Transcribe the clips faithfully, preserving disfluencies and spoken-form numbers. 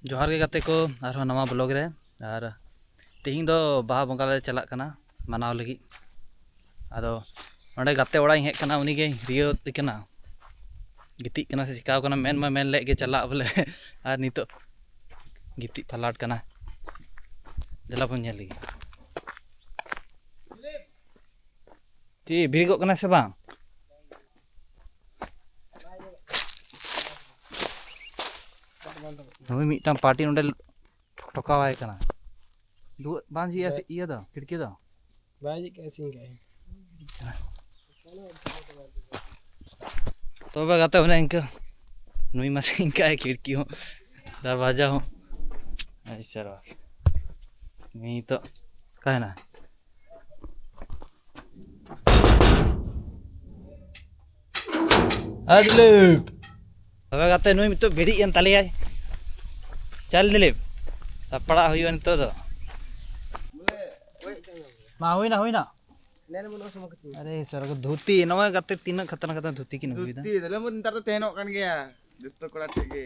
ᱡᱚᱦᱟᱨ ᱜᱮ ᱜᱟᱛᱮ ᱠᱚ, ᱟᱨᱦᱚᱸ ᱱᱟᱣᱟ ᱵᱞᱚᱜ ᱨᱮ᱾ ᱟᱨ ᱛᱮᱦᱮᱧ ᱫᱚ ᱵᱟᱦᱟ ᱵᱚᱸᱜᱟ ᱞᱮ ᱪᱟᱞᱟᱜ ᱠᱟᱱᱟ ᱢᱟᱱᱟᱣ ᱞᱟᱹᱜᱤᱫ᱾ ᱟᱫᱚ ᱱᱚᱸᱰᱮ ᱜᱟᱛᱮ ᱚᱲᱟᱜ ᱤᱧ ᱦᱮᱡ ᱠᱟᱱᱟ, ᱩᱱᱤ ᱜᱮ ᱨᱤᱭᱟᱹᱣ ᱠᱟᱱᱟ, ᱜᱤᱛᱤᱡ ᱠᱟᱱᱟ ᱥᱮ ᱪᱤᱠᱟᱣ ᱠᱟᱱᱟ, ᱢᱮᱱ ᱢᱟ ᱢᱮᱱ ᱞᱮᱫ ᱜᱮ ᱪᱟᱞᱟᱜ ᱵᱚᱞᱮ᱾ ᱟᱨ ᱱᱤᱛᱚᱜ ᱜᱤᱛᱤᱡ ᱯᱟᱞᱟᱴ ᱠᱟᱱᱟ᱾ ᱫᱮᱞᱟ ᱵᱚᱱ ᱧᱮᱞ ᱞᱮᱜᱮ᱾ ᱪᱮᱫ ᱵᱤᱨᱤᱫᱚᱜ ᱠᱟᱱᱟ ᱥᱮ ᱵᱟᱝ? ᱱᱩᱭ ᱢᱤᱫᱴᱟᱝ ᱯᱟᱨᱴᱤ ᱱᱚᱸᱰᱮ ᱴᱷᱚᱠᱟᱣᱟᱭ ᱠᱟᱱᱟ᱾ ᱫᱩᱣᱟᱹ-, ᱵᱟᱝ ᱡᱷᱤᱡ ᱤᱭᱟᱹ ᱫᱚ, ᱠᱷᱤᱲᱠᱤ ᱫᱚ᱾ ᱵᱟᱭ ᱡᱷᱤᱡ ᱠᱟᱜᱼᱟ, ᱥᱤᱧ ᱠᱟᱜᱼᱟᱭ᱾ ᱛᱚᱵᱮ ᱜᱟᱛᱮ ᱚᱱᱮ ᱤᱱᱠᱟᱹ, ᱱᱩᱭ ᱢᱟ ᱥᱤᱧ ᱠᱟᱜᱼᱟᱭ ᱠᱷᱤᱲᱠᱤ ᱦᱚᱸ, ᱫᱟᱨᱣᱟᱡᱟ ᱦᱚᱸ᱾ ᱟᱭ ᱥᱟᱨᱟ᱾ ᱱᱤᱛᱚᱜ ᱚᱠᱟᱭᱮᱱᱟ? ᱦᱮᱸ ᱫᱤᱞᱤᱯ᱾ ᱛᱚᱵᱮ ᱜᱟᱛᱮ ᱱᱩᱭ ᱱᱤᱛᱚᱜ ᱵᱷᱤᱲᱤᱡ ᱮᱱ ᱛᱟᱞᱮᱭᱟᱭ᱾ ᱪᱟᱞ ᱫᱤᱞᱤᱯ, ᱥᱟᱯᱲᱟᱜ ᱦᱩᱭᱩᱜᱼᱟ ᱱᱤᱛᱚᱜ ᱫᱚ᱾ ᱢᱟ ᱦᱩᱭᱱᱟ, ᱦᱩᱭᱱᱟ᱾ ᱟᱨᱮ ᱥᱟᱨᱟ ᱠᱚ ᱫᱷᱩᱛᱤ, ᱱᱚᱜᱼᱚᱭ ᱜᱟᱛᱮ ᱛᱤᱱᱟᱹᱜ ᱠᱷᱟᱛᱨᱟ ᱠᱷᱟᱛᱨᱟ ᱫᱷᱩᱛᱤ ᱠᱤᱱ ᱟᱹᱜᱩᱭᱮᱫᱟ᱾ ᱫᱷᱩᱛᱤ ᱫᱚᱞᱮ ᱱᱮᱛᱟᱨ ᱫᱚ ᱛᱟᱦᱮᱱᱚᱜ ᱠᱟᱱ ᱜᱮᱭᱟ ᱡᱚᱛᱚ ᱠᱚᱲᱟ ᱴᱷᱮᱡ ᱜᱮ᱾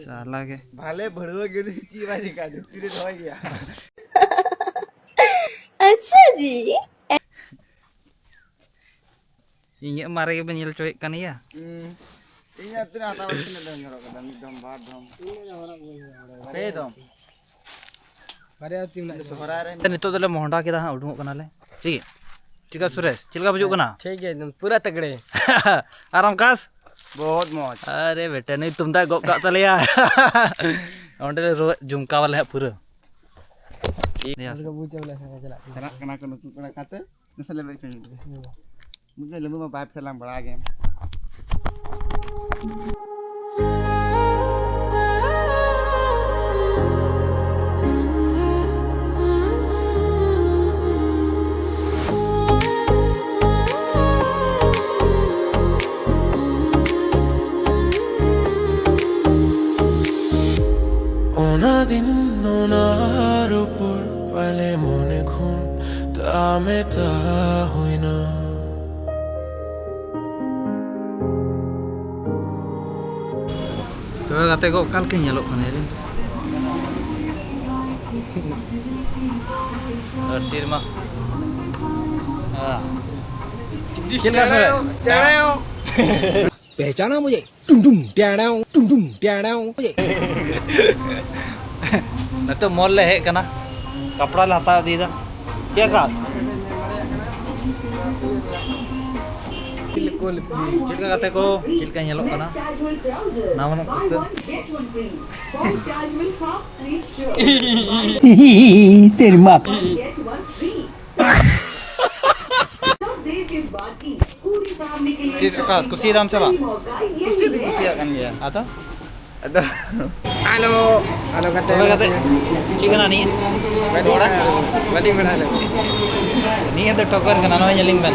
ᱥᱟᱞᱟ ᱜᱮ᱾ ᱵᱷᱟᱞᱮ ᱵᱷᱟᱹᱲᱩᱣᱟᱹ ᱜᱮ ᱪᱮᱫ ᱵᱟᱭ ᱪᱤᱠᱟ, ᱡᱩᱠᱛᱤ ᱨᱮ ᱫᱚᱦᱚᱭ ᱜᱮᱭᱟ᱾ ᱟᱪᱪᱷᱟ ᱡᱤ᱾ ᱤᱧᱟᱹᱜ ᱢᱟᱨᱮ ᱜᱮᱵᱮᱱ ᱧᱮᱞ ᱦᱚᱪᱚᱭᱮᱫ ᱠᱟᱱ ᱜᱮᱭᱟ᱾ ᱦᱩᱸ᱾ ᱤᱧ ᱟᱹᱛᱩ ᱨᱮ ᱦᱟᱛᱟᱣ ᱠᱟᱛᱮ ᱛᱤᱱᱟᱹᱜ ᱫᱚᱢ ᱧᱚᱨᱚᱜ ᱠᱟᱫᱟ? ᱢᱤᱫ ᱫᱚᱢ, ᱵᱟᱨ ᱫᱚᱢ, ᱯᱮ ᱫᱚᱢ᱾ ᱵᱟᱨᱭᱟ ᱛᱤ ᱢᱮᱱᱟᱜ ᱛᱤᱧᱟ᱾ ᱥᱚᱦᱨᱟᱭ ᱨᱮ ᱱᱤᱛᱚᱜ ᱫᱚᱞᱮ ᱢᱚᱦᱰᱟ ᱠᱮᱫᱟ ᱦᱟᱸᱜ, ᱩᱰᱩᱝᱚᱜ ᱠᱟᱱᱟᱞᱮ᱾ ᱴᱷᱤᱠ ᱜᱮᱭᱟ? ᱪᱮᱫ ᱞᱮᱠᱟ ᱥᱩᱨᱮᱥ? ᱪᱮᱫ ᱞᱮᱠᱟ ᱵᱩᱡᱩᱜ ᱠᱟᱱᱟ? ᱴᱷᱤᱠ ᱜᱮᱭᱟ, ᱮᱠᱫᱚᱢ ᱯᱩᱨᱟᱹ ᱛᱟᱜᱲᱮ᱾ ᱟᱨ ᱚᱱᱠᱟᱥ? ᱵᱚᱦᱩᱛ ᱢᱚᱡᱽ᱾ ᱟᱨᱮ ᱵᱮᱴᱟ, ᱱᱩᱭ ᱛᱩᱢᱫᱟᱜ ᱜᱚᱜ ᱠᱟᱜ ᱛᱟᱞᱮᱭᱟ᱾ ᱚᱸᱰᱮ ᱞᱮ ᱨᱚ-, ᱡᱚᱢᱠᱟᱣᱟᱞᱮ ᱦᱟᱸᱜ ᱯᱩᱨᱟᱹ᱾ ᱴᱷᱤᱠ ᱜᱮᱭᱟ᱾ ᱟᱫᱚ ᱠᱚ ᱵᱩᱡᱽ ᱪᱟᱵᱟ ᱞᱮᱠᱷᱟᱱ ᱜᱮ ᱪᱟᱞᱟᱜ ᱠᱟᱱᱟ᱾ ᱪᱟᱞᱟᱜ ᱠᱟᱱᱟ ᱠᱚ ᱱᱩᱠᱩ ᱠᱚᱲᱟ ᱠᱟᱛᱮ᱾ ᱱᱟᱥᱮ ᱞᱮ ᱵᱮᱴ ᱠᱟᱱᱟ᱾ ᱦᱩᱸ᱾ ᱢᱤᱫ ᱜᱷᱟᱹᱲᱤ ᱞᱩᱢᱵᱩ ᱢᱟ ᱵᱟᱭ ᱯᱷᱮᱞᱟᱝ ᱵᱟᱲᱟ ᱜᱮ᱾ ᱚᱱᱟ ᱫᱤᱱ ᱚᱱᱟ ᱨᱚᱯᱚᱲ ᱯᱟᱞᱮ ᱢᱚᱱᱮ ᱠᱷᱚᱱ ᱛᱟ ᱢᱮᱛᱟ ᱦᱩᱭᱱᱟ᱾ ᱛᱚᱵᱮ ᱜᱟᱛᱮ ᱠᱚ, ᱚᱠᱟ ᱞᱮᱠᱟᱧ ᱧᱮᱞᱚᱜ ᱠᱟᱱᱟ? ᱧᱮᱞᱤᱧ ᱯᱮᱥᱮ᱾ ᱟᱨ ᱥᱤᱨᱢᱟ᱾ ᱦᱮᱸ᱾ ᱪᱮᱫ ᱞᱮᱠᱟ ᱥᱚᱨᱮ? ᱯᱮᱦᱪᱟᱱᱟ ᱢᱩᱡᱷᱮ? ᱴᱩᱢ ᱴᱩᱢ ᱴᱮᱲᱟᱣ, ᱴᱩᱢ ᱴᱩᱢ ᱴᱮᱲᱟᱣ᱾ ᱱᱤᱛᱚᱜ ᱢᱚᱞ ᱞᱮ ᱦᱮᱡ ᱠᱟᱱᱟ, ᱠᱟᱯᱲᱟ ᱞᱮ ᱦᱟᱛᱟᱣ ᱤᱫᱤᱭᱮᱫᱟ᱾ ᱪᱮᱫ ᱞᱮᱠᱟ? ᱪᱮᱫ ᱞᱮᱠᱟ ᱜᱟᱛᱮ ᱠᱚ, ᱪᱮᱫ ᱞᱮᱠᱟ ᱧᱮᱞᱚᱜ ᱠᱟᱱᱟ? ᱱᱟᱣᱟ ᱱᱚᱜ ᱠᱟᱛᱮ᱾ ᱛᱮᱨᱢᱟ᱾ ᱪᱮᱫ ᱚᱠᱟ ᱠᱩᱥᱤᱭᱟᱫᱟᱢ ᱥᱮ ᱵᱟᱝ? ᱠᱩᱥᱤ ᱫᱚ ᱠᱩᱥᱤᱭᱟᱜ ᱠᱟᱱ ᱜᱮᱭᱟ᱾ ᱟᱫᱚ? ᱟᱫᱚ ᱦᱮᱞᱳ, ᱦᱮᱞᱳ ᱜᱟᱛᱮ, ᱛᱚᱵᱮ ᱦᱮᱞᱳ ᱜᱟᱛᱮ, ᱜᱟᱛᱮ᱾ ᱪᱮᱫ ᱠᱟᱱᱟ ᱱᱤᱭᱟᱹ? ᱵᱟᱹᱞᱤᱧ ᱵᱟᱲᱟᱭᱟ, ᱵᱟᱹᱞᱤᱧ ᱵᱟᱲᱟᱭᱟ᱾ ᱱᱤᱭᱟᱹ ᱫᱚ ᱴᱚᱠᱚᱨ ᱠᱟᱱᱟ, ᱱᱚᱜᱼᱚᱭ ᱧᱮᱞᱤᱧ ᱵᱮᱱ᱾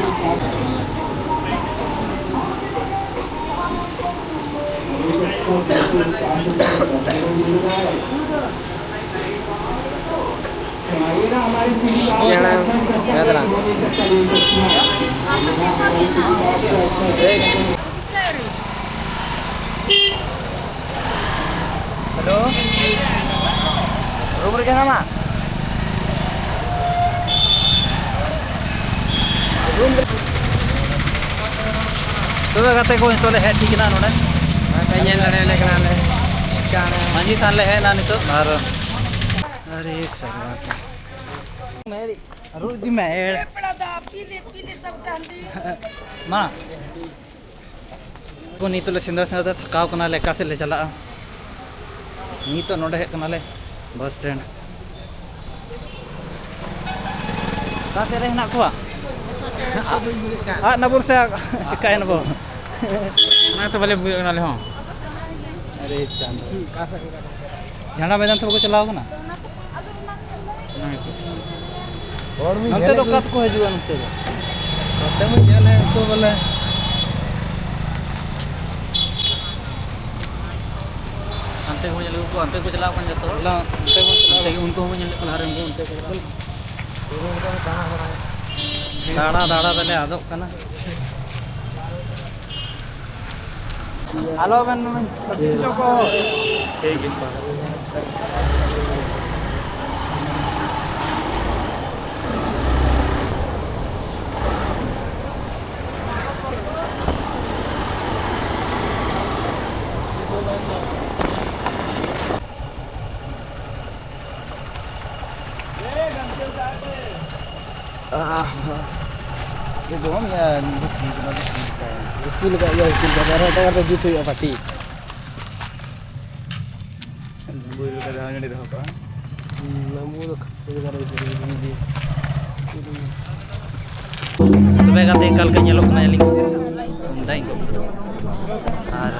ᱪᱮᱬᱮ ᱜᱟᱫᱽᱨᱟ᱾ ᱦᱮᱞᱳ, ᱨᱩᱢ ᱨᱮᱜᱮ ᱦᱮᱱᱟᱢᱟ? ᱛᱚᱵᱮ ᱜᱟᱛᱮ ᱠᱚ, ᱱᱤᱛᱚᱜ ᱞᱮ ᱦᱮᱡ ᱴᱷᱤᱠ ᱮᱱᱟ ᱱᱚᱰᱮ᱾ ᱟᱯᱮ ᱧᱮᱞ ᱫᱟᱲᱮᱭᱟᱞᱮ ᱠᱟᱱᱟᱞᱮ᱾ ᱪᱮᱬᱮ᱾ ᱢᱟᱹᱡᱷᱤ ᱛᱷᱟᱱ ᱞᱮ ᱦᱮᱡ ᱮᱱᱟ ᱱᱤᱛᱚᱜ ᱟᱨ ᱟᱨᱮ ᱥᱟᱞᱟ ᱠᱚ᱾ ᱨᱩ ᱤᱫᱤ ᱢᱮ, ᱮᱲ᱾ ᱢᱟ᱾ ᱱᱤᱛᱚᱜ ᱞᱮ ᱥᱮᱸᱫᱽᱨᱟ ᱥᱮᱸᱫᱽᱨᱟ ᱛᱮ ᱛᱷᱟᱠᱟᱣ ᱠᱟᱱᱟᱞᱮ, ᱚᱠᱟ ᱥᱮᱫ ᱞᱮ ᱪᱟᱞᱟᱜᱼᱟ? ᱱᱤᱛᱚᱜ ᱱᱚᱰᱮ ᱦᱮᱡ ᱠᱟᱱᱟᱞᱮ ᱵᱟᱥ ᱥᱴᱮᱱᱰ᱾ ᱚᱠᱟ ᱥᱮᱫ ᱨᱮ ᱦᱮᱱᱟᱜ ᱠᱚᱣᱟ? ᱟᱫ ᱱᱟᱵᱚᱱ ᱥᱮ ᱪᱤᱠᱟᱭ ᱱᱟᱵᱚᱱ? ᱚᱱᱟ ᱜᱮᱛᱚ ᱵᱟᱞᱮ ᱵᱩᱡᱷᱟᱹᱣ ᱠᱟᱱᱟ ᱟᱞᱮ ᱦᱚᱸ᱾ ᱟᱨᱮ ᱪᱟᱸᱫᱚ᱾ ᱡᱷᱟᱸᱰᱟ ᱢᱮᱫᱟᱱ ᱛᱮ ᱵᱟᱠᱚ ᱪᱟᱞᱟᱣ ᱠᱟᱱᱟ? ᱦᱚᱲ ᱢᱤᱫ ᱱᱚᱱᱛᱮ ᱫᱚ ᱧᱮᱞᱮᱫ ᱚᱠᱟ ᱠᱚ ᱛᱮᱠᱚ ᱦᱤᱡᱩᱜᱼᱟ ᱱᱚᱛᱮ ᱫᱚ? ᱱᱚᱛᱮ ᱢᱟ ᱧᱮᱞᱮᱫ ᱠᱚ ᱵᱚᱞᱮ᱾ ᱦᱟᱱᱛᱮ ᱠᱚ ᱧᱮᱞ ᱟᱹᱜᱩ ᱠᱚᱣᱟ, ᱦᱟᱱᱛᱮ ᱠᱚ ᱪᱟᱞᱟᱣ ᱠᱟᱱ ᱡᱚᱛᱚ ᱦᱚᱲ᱾ ᱦᱚᱞᱟ ᱚᱱᱛᱮ ᱠᱚ ᱪᱟᱞᱟᱣ ᱦᱟᱱᱛᱮ ᱜᱮ ᱩᱱᱠᱩ ᱦᱚᱸ ᱧᱮᱞ ᱞᱮᱫ ᱠᱚᱣᱟ ᱞᱟᱦᱟ ᱨᱮ, ᱩᱱᱠᱩ ᱚᱱᱛᱮ ᱠᱚ ᱪᱟᱞᱟᱣ᱾ ᱫᱟᱬᱟ ᱫᱟᱬᱟ ᱛᱮᱞᱮ ᱟᱫᱚᱜ ᱠᱟᱱᱟ᱾ ᱟᱞᱚ ᱵᱮᱱ ᱵᱟᱹᱜᱤ ᱦᱚᱪᱚ ᱠᱚ᱾ ᱴᱷᱤᱠ ᱜᱮᱭᱟ᱾ ᱟᱦ, ᱡᱚᱢ ᱭᱟ, ᱩᱛᱩ ᱞᱮᱠᱟ ᱤᱭᱟᱹ ᱩᱛᱩ ᱞᱮᱠᱟ ᱟᱨᱦᱚᱸ ᱮᱴᱟᱜ ᱦᱚᱲ ᱫᱚ ᱡᱩᱛ ᱦᱩᱭᱩᱜᱼᱟ ᱯᱟᱹᱴᱤ᱾ ᱵᱩᱭ ᱞᱮᱠᱟ ᱡᱟᱦᱟᱸ ᱜᱟᱹᱰᱤ ᱫᱚᱦᱚ ᱠᱟᱜᱼᱟ᱾ ᱦᱩᱸ, ᱱᱟᱢᱩ ᱫᱚ ᱠᱷᱟᱯ ᱞᱮᱠᱟ ᱨᱮ ᱡᱩᱛ ᱦᱩᱭᱩᱜᱼᱟ᱾ ᱛᱚᱵᱮ ᱜᱟᱛᱮ ᱮᱠᱟᱞ ᱜᱮ ᱧᱮᱞᱚᱜ ᱠᱟᱱᱟ ᱟᱹᱞᱤᱧ ᱠᱩᱥᱤ ᱞᱮᱠᱟ᱾ ᱫᱟᱹᱧ ᱠᱚ᱾ ᱟᱨ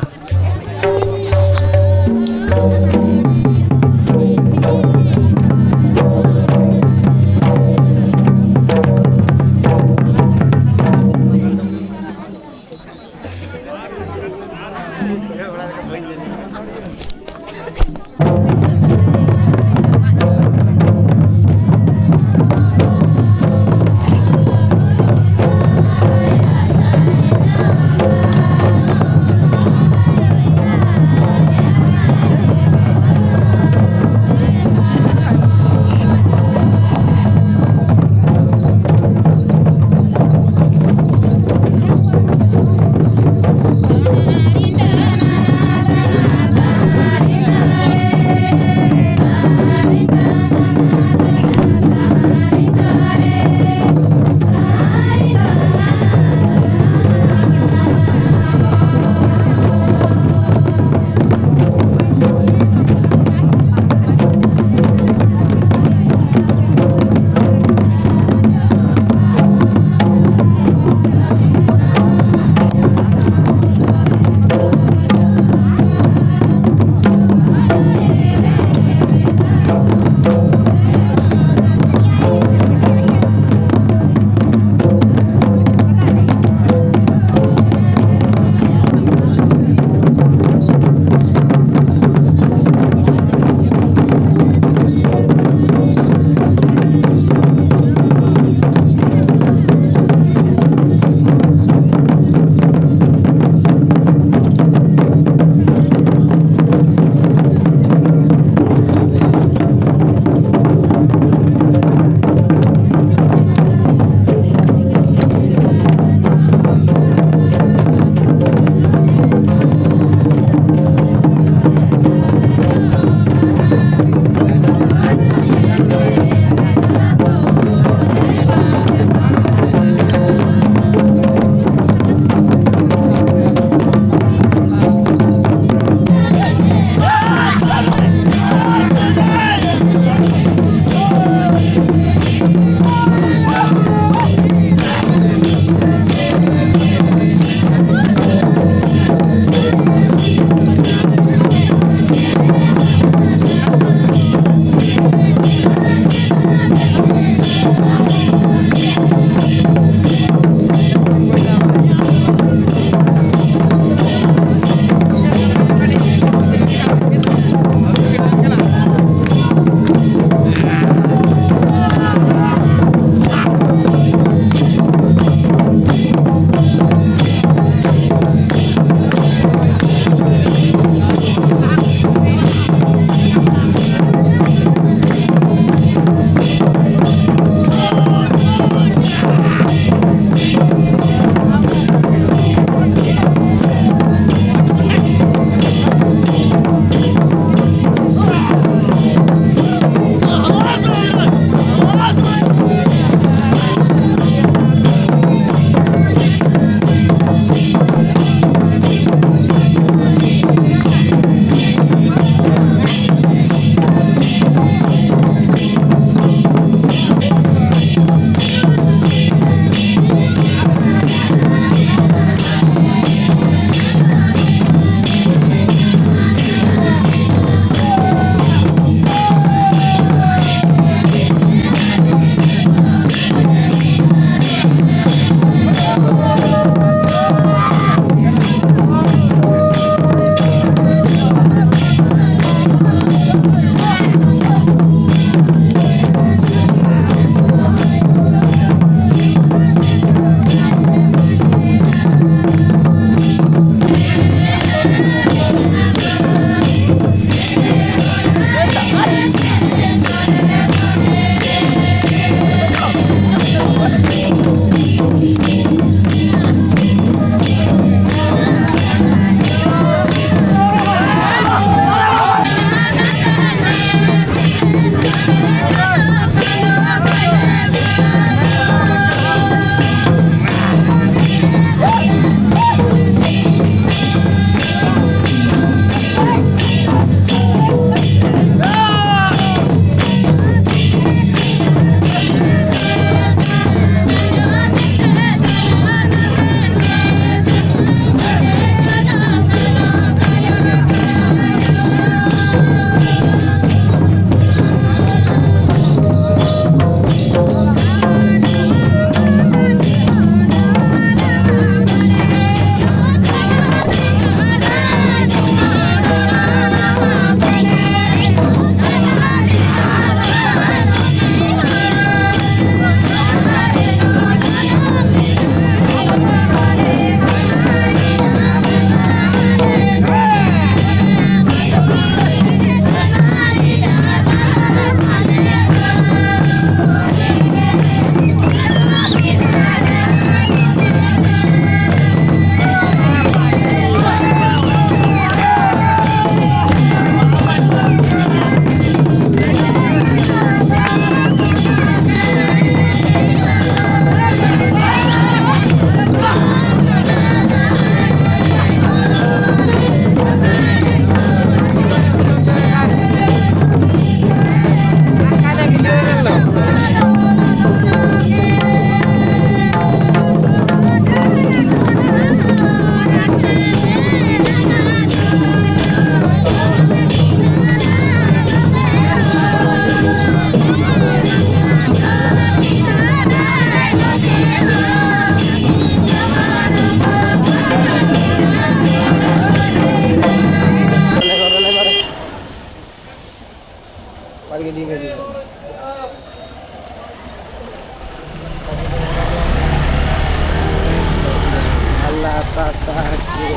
ᱟᱞᱞᱟ ᱯᱟᱠ ᱯᱟᱠ ᱜᱮ᱾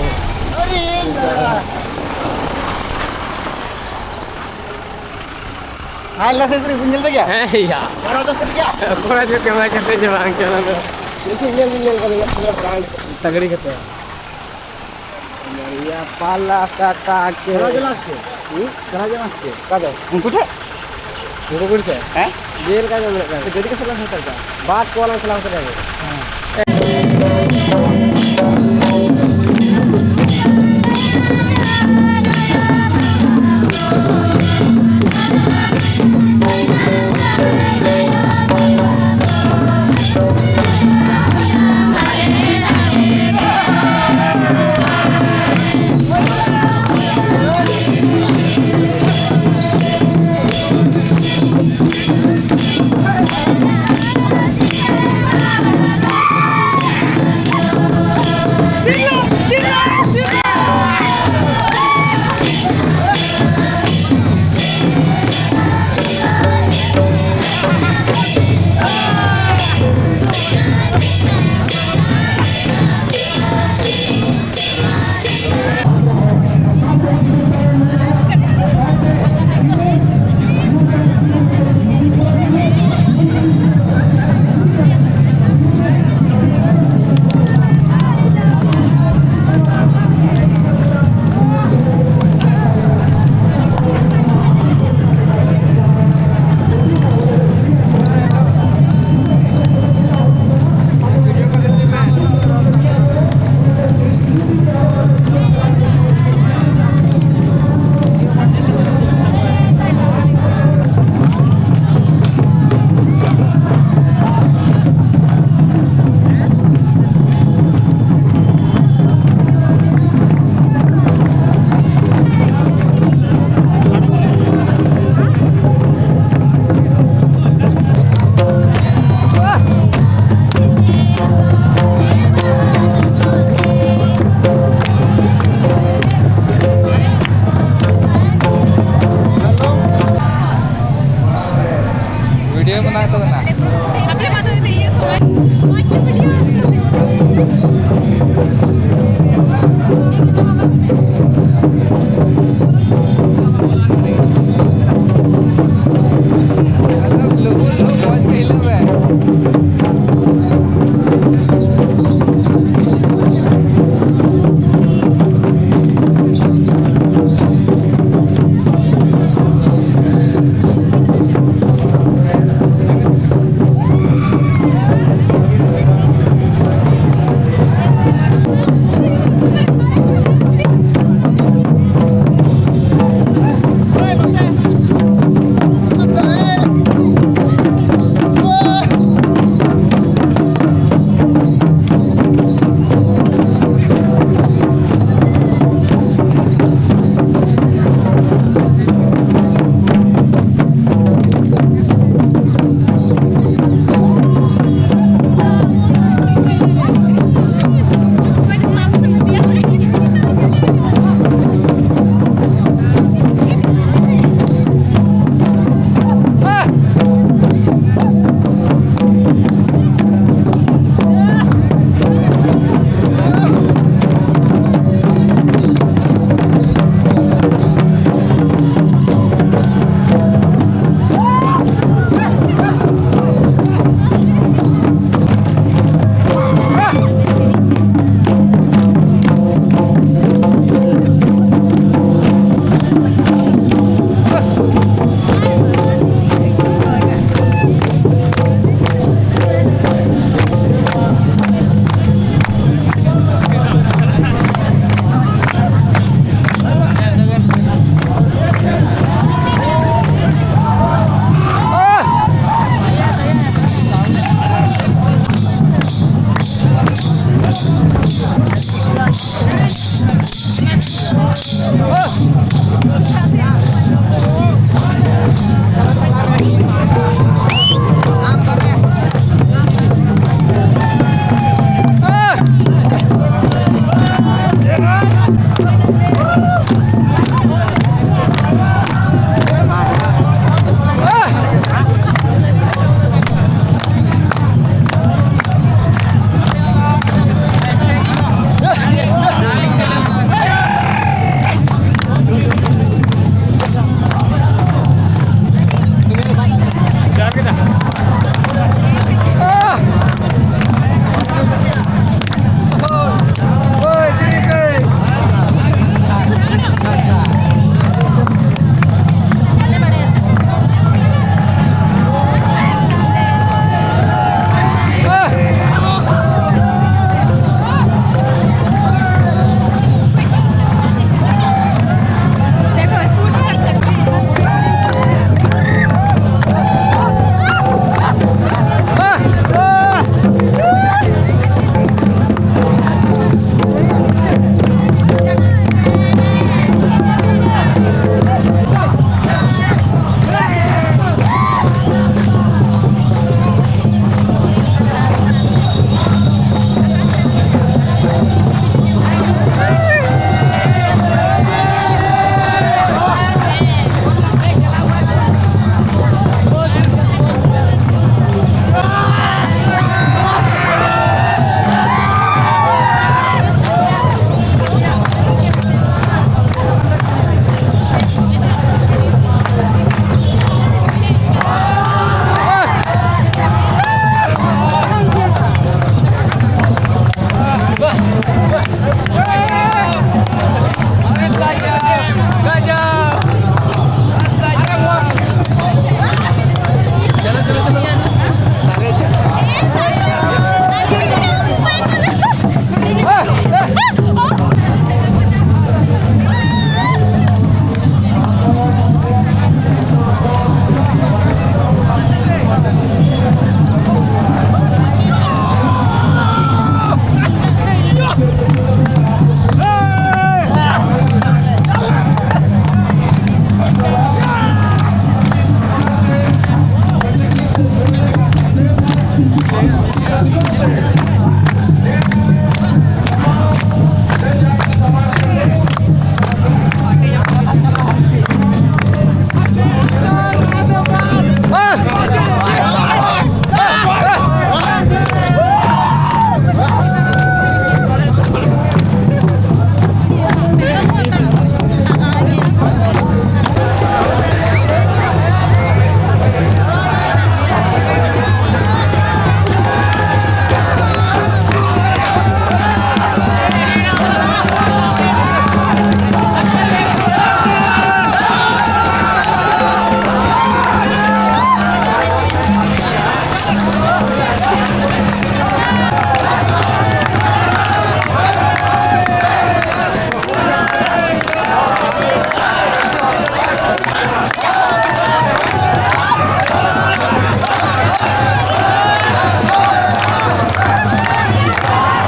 ᱦᱮᱸ, ᱞᱟᱥᱮ ᱠᱩᱲᱤ ᱵᱤᱱ ᱧᱮᱞ ᱫᱮ ᱜᱮᱭᱟ? ᱦᱮᱸ ᱭᱟ᱾ ᱠᱮᱢᱮᱨᱟ ᱡᱚᱥ ᱠᱟᱛᱮ ᱜᱮᱭᱟ? ᱚᱠᱚᱭ ᱡᱚ ᱠᱮᱢᱮᱨᱟ ᱠᱟᱛᱮ ᱡᱚ ᱵᱟᱝ ᱠᱟᱱᱟ ᱫᱚ᱾ ᱤᱧ ᱧᱮᱞ ᱫᱩᱧ ᱧᱮᱞ ᱠᱟᱫᱟ, ᱯᱩᱨᱟᱹ brand᱾ ᱛᱟᱜᱲᱤ ᱠᱟᱛᱮ᱾ ᱢᱟᱨᱤᱭᱟ ᱯᱟᱞᱟ ᱥᱟᱴᱟ ᱠᱮ᱾ ᱠᱮᱢᱮᱨᱟ ᱡᱚ ᱞᱟᱥ ᱠᱮ᱾ ᱦᱩᱸ? ᱠᱮᱢᱮᱨᱟ ᱡᱚ ᱞᱟᱥ ᱠᱮ᱾ ᱚᱠᱟ ᱫᱚ? ᱩᱱᱠᱩ ᱴᱷᱮᱱ? ᱩᱱᱠᱩ ᱠᱩᱲᱤ ᱴᱷᱮᱱ? ᱦᱮᱸ? ᱡᱮᱞ ᱠᱟ ᱡᱚ ᱢᱮᱱᱟᱜ ᱠᱟᱱᱟ᱾ ᱜᱟᱹᱰᱤ ᱠᱚ ᱥᱟᱞᱟᱜ ᱦᱟᱛᱟᱣ ᱠᱟᱜᱼᱟ᱾ ᱵᱟᱥ ᱠᱚ ᱞᱟᱝ ᱪᱟᱞᱟᱣ ᱠᱟᱱᱟ᱾ ᱵᱷᱤᱰᱤᱭᱳ ᱵᱮᱱᱟᱣ ᱛᱟᱵᱮᱱᱟ᱾